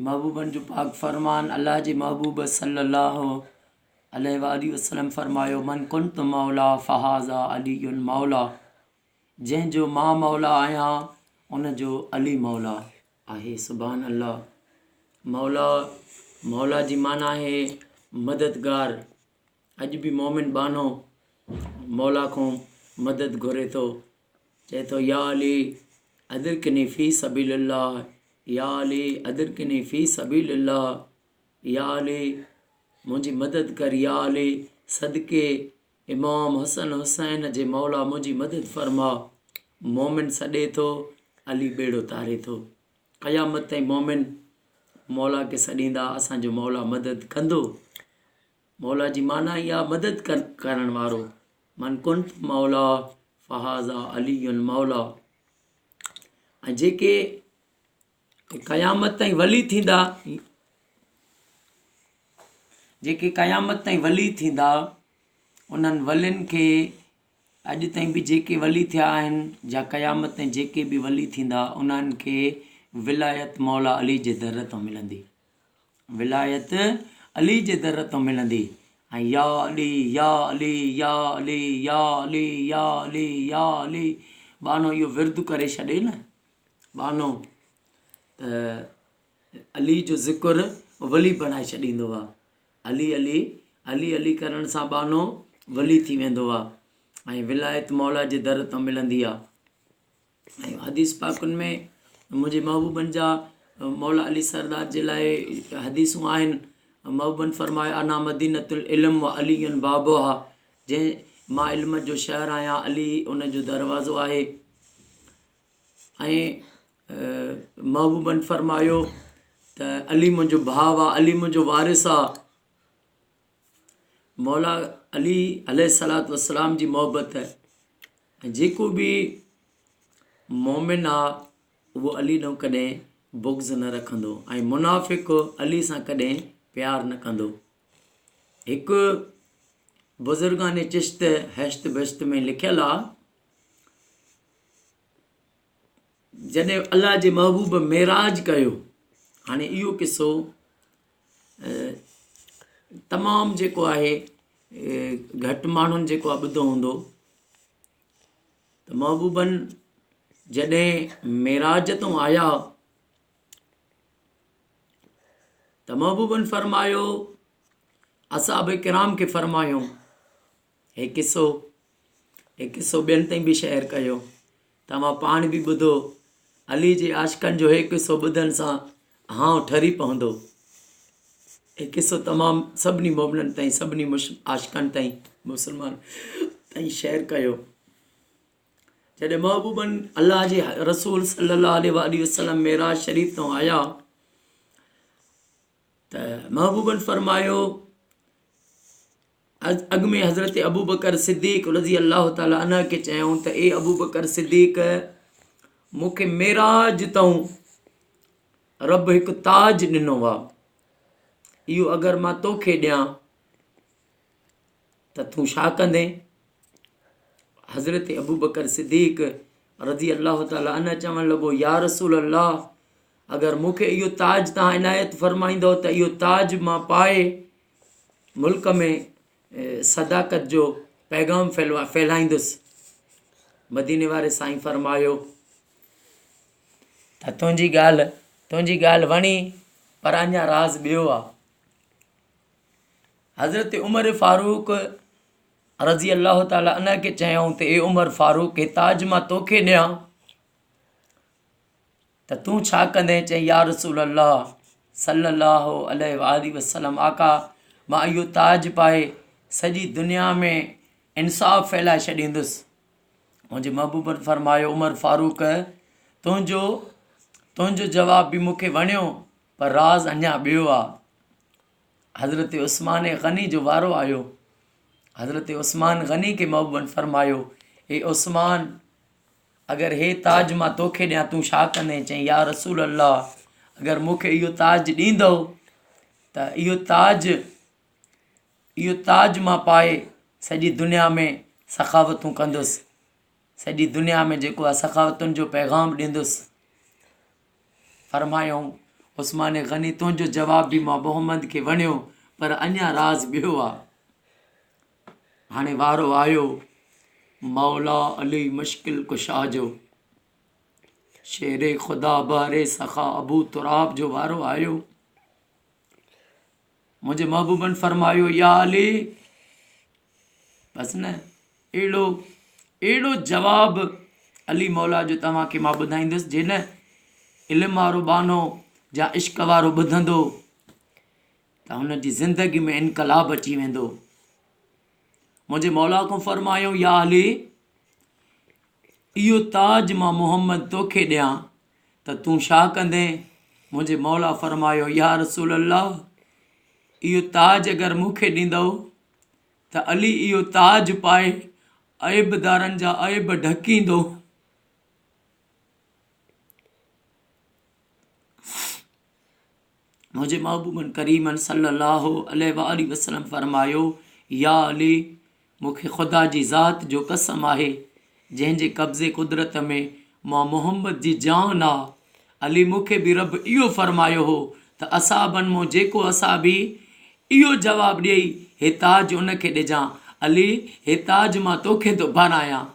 محبوبن جو پاڪ فرمان، الله جي محبوب صلي الله عليه واٰله وسلم فرمايو، من ڪنت مولا فهذا علي مولا، جنهن جو مان مولا آهيان ان جو علي مولا آهي. سبحان الله. مولا، مولا جي معنيٰ آهي مددگار. اڄ به مومن ٻانهو مولا کان مدد گهري ٿو، چئي ٿو يا علي ادرڪني في سبيل الله، يا علي ادرڪني في سبيل الله، يا علي منهنجي مدد ڪر، يا علي صدقي امام حسن حسين جي مولا منهنجي مدد فرما. مومن سڏي ٿو، علي ٻيڙو تاري ٿو. قيامت تائين مومن مولا کي سڏيندا، اسان جو مولا مدد ڪندو. مولا جي معنيٰ ئي آ مدد ڪرڻ وارو. من ڪنت مولا فهذا علي مولا. ۽ جيڪي قيامت تائين ولي ٿيندا، جيڪي قيامت تائين ولي ٿيندا، انهن ولين کي اڄ تائين به جيڪي ولي ٿيا آهن يا قيامت تائين جيڪي به ولي ٿيندا، انهن کي ولايت مولا علي جي در تان ملندي. ولايت علي جي در تان ملندي ۽ يا علي يا علي يا علي يا علي يا علي يا علي ٻانهو اهو ورد ڪري ڇڏي نه ٻانهو ته علي جو ذڪر ولي بڻائي ڇڏيندو آ. علي علي علي علي ڪرڻ سان ٻانهو ولي ٿي ويندو آ ۽ ولايت مولا جي در تان ملندي آ. ۽ حديث پاڪن ۾ منهنجي محبوبن جا مولا علي سردار جي لاء حديثون آهن. محبوبن فرمايو انا مدينة العلم و علي بابها، جنهن مان علم جو شهر آهيان، علي ان جو دروازو آهي. ۽ محبوبن فرمايو ته علي منهنجو ڀاء آ، علي منهنجو وارث آ. مولا علي عليه الصلوة والسلام جي محبت ۽ جيڪو به مومن آ اهو علي ڏانهن ڪڏهن بغض نه رکندو ۽ منافق علي سان ڪڏهن پيار نه ڪندو. هڪ بزرگان چشت هشت بهشت ۾ لکيل آ، جڏهن الله جي محبوب معراج ڪيو، هاڻي اهو قصو تمام جيڪو آهي گهٽ ماڻهن جيڪو آهي ٻڌو هوندو ته محبوبن جڏهن معراج تون آيا ته محبوبن فرمايو اصحاب ڪرام کي فرمايو هي قصو هي قصو ٻين تائين به شيئر ڪيو توهان پاڻ به ٻڌو. علي جي عاشقن جو هي قصو ٻڌڻ سان هانء ٺري پوندو. هي قصو تمام سڀني مومنن تائين سڀني عاشقن تائين مسلمان تائين شيئر ڪيو. جڏهن محبوبن الله جي رسول صلي الله عليه واٰله وسلم معراج شريف تان آيا ته محبوبن فرمايو اڳ ۾ حضرت ابوبڪر صديق رضي الله تعالٰي عنه کي چيائون ته اي ابوبڪر صديق مون کي معراج تئون رب هڪ تاج ڏنو آ، اهو اگر مان توکي ڏيان ته تون ڇا ڪندين؟ حضرت ابوبڪر صديق رضي الله تعالٰي عنه چوڻ لڳو يا رسول الله اگر مون کي اهو تاج تان عنايت فرمائيندو ته اهو تاج مان پائي ملڪ ۾ صداقت جو پيغام ڦهلائيندس. مديني واري سائين فرمايو ته تنهنجي ڳالهه تنهنجي ڳالهه وڻي پر اڃا راز ٻيو آ. حضرت عمر فاروق رضي الله تعالٰي عنه کي چيائون ته اي عمر فاروق هي تاج مان توکي ڏيان ته تون ڇا ڪندين؟ چيائين، يا رسول الله صلّي اللّٰه عليه واٰله وسلّم آقا! مان اهو تاج پائي سڄي دنيا ۾ انصاف ڦهلائي ڇڏيندس. منهنجي محبوبن فرمايو، عمر فاروق! تنهنجو تنهنجو جواب به مون کي وڻيو پر راز اڃا ٻيو آ. حضرت عثمان غني جو وارو آيو. حضرت عثمان غني کي محبوبن فرمايو، اي عثمان! اگر هي تاج مان توکي ڏيان تون ڇا ڪندين؟ چيائين يا رسول الله اگر مون کي اهو تاج ڏيندؤ ته اهو تاج اهو تاج مان پائي سڄي دنيا ۾ سخاوتون ڪندس، سڄي دنيا ۾ جيڪو آهي سخاوتن جو پيغام ڏيندس. فرمايائون عثمان غني تنهنجو جواب به مان محمد کي وڻيو پر اڃا راز ٻيو آ. هاڻي وارو آيو مولا علي مشڪل ڪشا جو، شير خدا بحر سخا ابو تراب جو وارو آيو. منهنجي محبوبن فرمايو يا علي بس نه اهڙو اهڙو جواب علي مولا جو توهان کي مان ٻڌائيندس جي نه علم وارو ٻانهو جا عشق وارو ٻڌندو ته هن جي زندگي ۾ انقلاب اچي ويندو. منهنجي مولا کان فرمايو يا علي اهو تاج مان محمد توکي ڏيان ته تون ڇا ڪندين؟ منهنجي مولا فرمايو يا رسول الله اهو تاج اگر مون کي ڏيندؤ ته علي اهو تاج پائي عيب دارن جا عيب ڍڪيندو. منهنجي محبوبن ڪريمن صلّي اللّٰه عليه واٰله وسلّم فرمايو، يا علي! مون کي خدا جي ذات جو قسم آهي، جنهن جي قبضي قدرت ۾ مان محمد جي جان آ، علي مون کي به رب اهو فرمايو هو ته اصحابن مون جيڪو اصحابي اهو جواب ڏئي هي تاج ان کي ڏجان، علي! هي تاج مان توکي ٿو پارايان.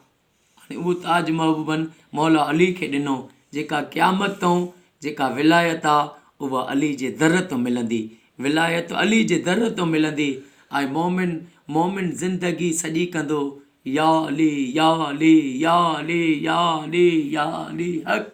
هاڻي اهو تاج محبوبن مولا علي کي ڏنو، جيڪا قيامت تئون جيڪا ولايت آ اها علي جي در تون ملندي، ولايت علي جي در تون ملندي ۽ مومن مومن زندگي سڄي ڪندو يا علي يا علي يا علي يا علي يا علي حق.